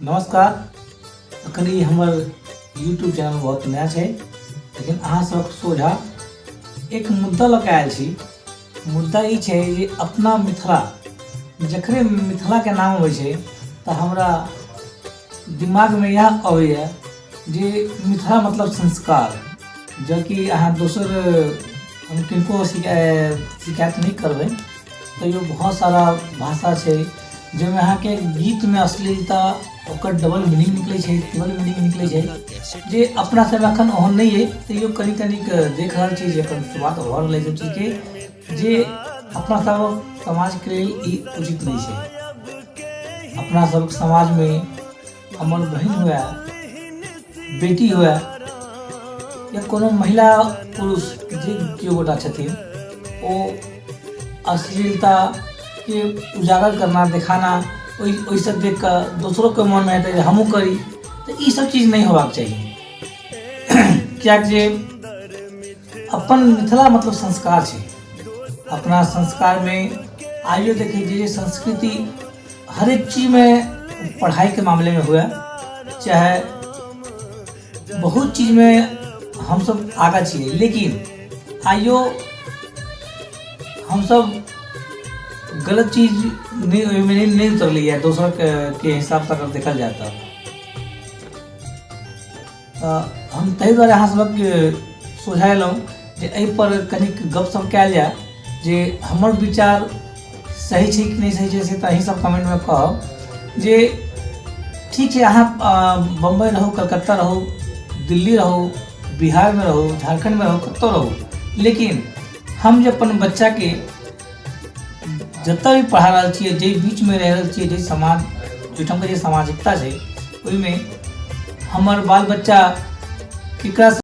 नमस्कार। अखन ई हमर यूट्यूब चैनल बहुत नया छै, लेकिन अहाँ सबक सोझा एक मुद्दा लऽ के आयल छी। मुद्दा ई छै जे अपना मिथिला, जखने मिथिलाके नाम अबै छै तऽ हमरा दिमागमे इएह अबैए जे मिथिला मतलब संस्कार। जबकि अहाँ दोसर हम किनको शिकायत नहि करबै, तैयो बहुत सारा भाषा छै जाहिमे अहाँके गीतमे अश्लीलता, ओकर डबल मीनिंग निकलै छै, ट्रिपल मीनिंग निकलै छै, जे अपना सबमे एखन ओहन नहि अइ। तैयो कनि कनिक देख रहल छी जे एखन शुरुआत भऽ रहल अइ सब चीजके, जे अपना सब समाजके लेल ई उचित नहि छै। अपना सब समाजमे हमर बहिन हुए, बेटी हुए या कोनो महिला पुरुष जे केओ गोटा छथिन, ओ अश्लीलताके उजागर करना, देखाना, ओहिसँ देख कऽ दोसरोके मोनमे हेतै जे हमहूँ करी, तऽ ईसभ चीज नहि होबाक चाही। किएकि जे अपन मिथिला मतलब संस्कार छै। अपना संस्कारमे आइयो देखै छियै जे संस्कृति हरेक चीजमे, पढ़ाइके मामलेमे हुए चाहे बहुत चीजमे, हमसब आगाँ छियै। लेकिन आइयो हमसब गलत चीज नहि, ओहिमे नहि उतरलैए दोसरके के हिसाबसँ अगर देखल जाय तऽ। तऽ हम ताहि दुआरे अहाँ सबके सोझा एलहुँ जे एहिपर कनिक गपशप कयल जाय, जे हमर विचार सही छै कि नहि सही छै, से तऽ अहीं सब कमेंटमे कहब। जे ठीक छै, अहाँ बम्बई रहू, कलकत्ता रहू, दिल्ली रहू, बिहारमे रहू, झारखण्डमे रहू, कतहु रहू, लेकिन हम जे अपन बच्चाके जतऽ भी पढ़ा रहल छियै, जाहि बीचमे रहि रहल छियै, जाहि समाज, ओहिठामके जे सामाजिकता छै, ओहिमे हमर बाल बच्चा केकरासँ